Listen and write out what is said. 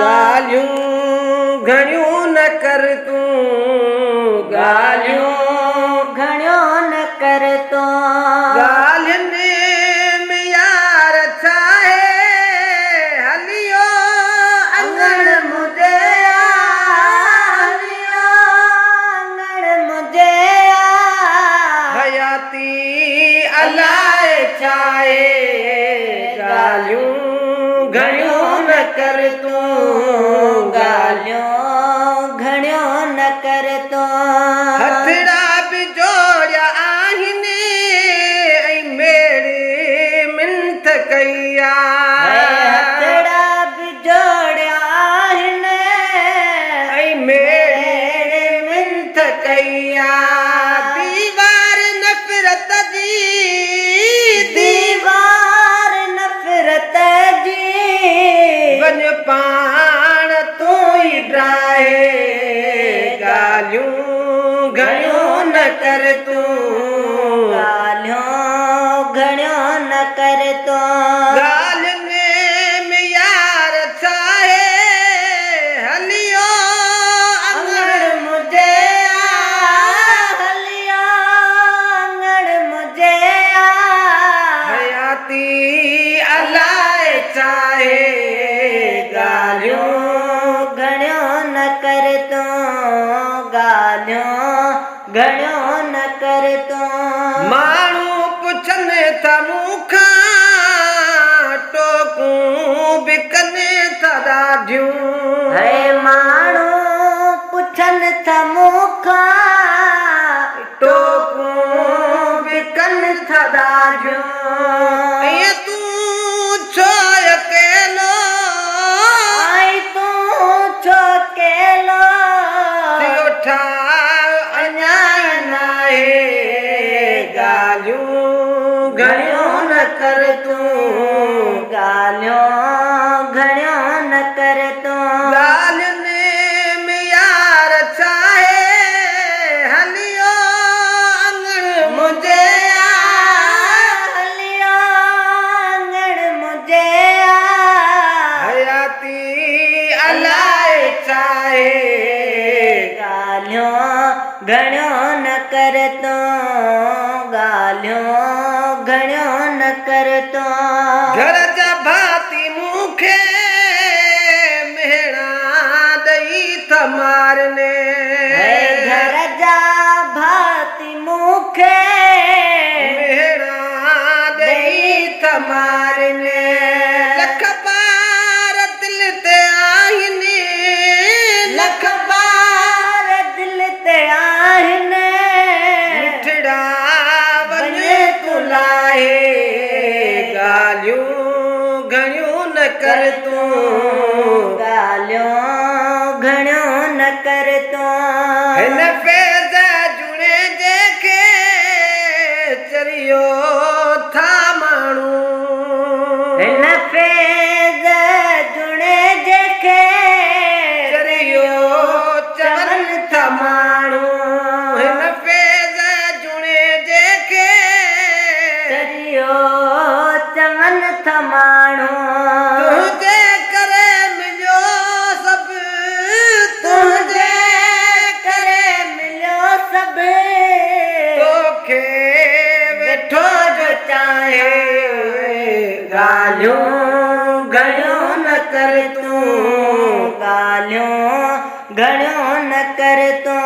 ڳالهيون گهڻيون نه ڪر تون، ڳالهيون گهڻيون نه ڪر تون. ڳالهين ۾ يار ڇا آهي، هليو اڱڻ منهنجي آ. هليو اڱڻ منهنجي آ. حياتي الاء ڇاهي، ڳالهيون گهڻيون نه ڪر تون، ڳالهيون گهڻيون نه ڪر تون. هٿڙا به جوڙيا آهن ۽ ميڙ منٿ ڪئي آ. هٿڙا به جوڙيا آهن ۽ ميڙ منٿ ڪئي آ. ديوار نفرت جي، ديوار نفرت جي، وڃ پاڻ تون ئي ڊاهي. ڳالهيون گهڻيون نه ڪر تون، ڳالهيون گهڻيون نه ڪر تون. ڳالهين ۾ يار ڇا آهي، هليو اڱڻ منهنجي آ. هليو اڱڻ منهنجي آ. حياتي الاء ڇا آهي، ڳالهيون گهڻيون نه ڪر تون، ڳالهيون گهڻيون نه ڪر تون. ماڻهو پڇن ٿا مون کان، ٽوڪون به ڪن ٿا ڏاڍيون. هي ماڻهو پڇن ٿا مون کان، ٽوڪون به ڪن ٿا ڏاڍيون. ائين تون ڇو اڪيلو، ائين تون ڇو اڪيلو، ٿيو ٺاهه اڃا ناهي. ڳالهيون گهڻيون نه ڪر تون، ڳالهيون گهڻيون نه ڪر تون. ڳالهين ۾ يار ڇا آهي، هليو اڱڻ منهنجي آ. هليو اڱڻ منهنجي آ. حياتي الاء ڇا آهي، ڳالهيون گهڻيون نه ڪر تون، ڳالهيون گهڻيون نه ڪر تون. گهر جا ڀاتي مون کي مهڻا ڏئي ٿا مارن. هي گهر جا ڀاتي مون کي مهڻا ڏئي ٿا مارن. لک بار دل تي آهن، لک بار دل تي آهن. مٺڙا وڃ تون لاهي. ڳالهيون گهڻيون نه ڪر تون، ڳالهيون گهڻيون نه ڪر تون. هن فيض جوڻيجي کي چريو ٿا ماڻهو. هن فيض جوڻيجي کي چريو چون ٿا ماڻهو. هن فيض جوڻيجي کي چريو چون ٿا ماڻهو. تنهنجي ڪري مليو سڀ، تنهنجي ڪري مليو سڀ، توکي ويٺو جو چاهي. ڳالهيون گهڻيون نه ڪر تون، ڳالهيون گهڻيون نه ڪر تون.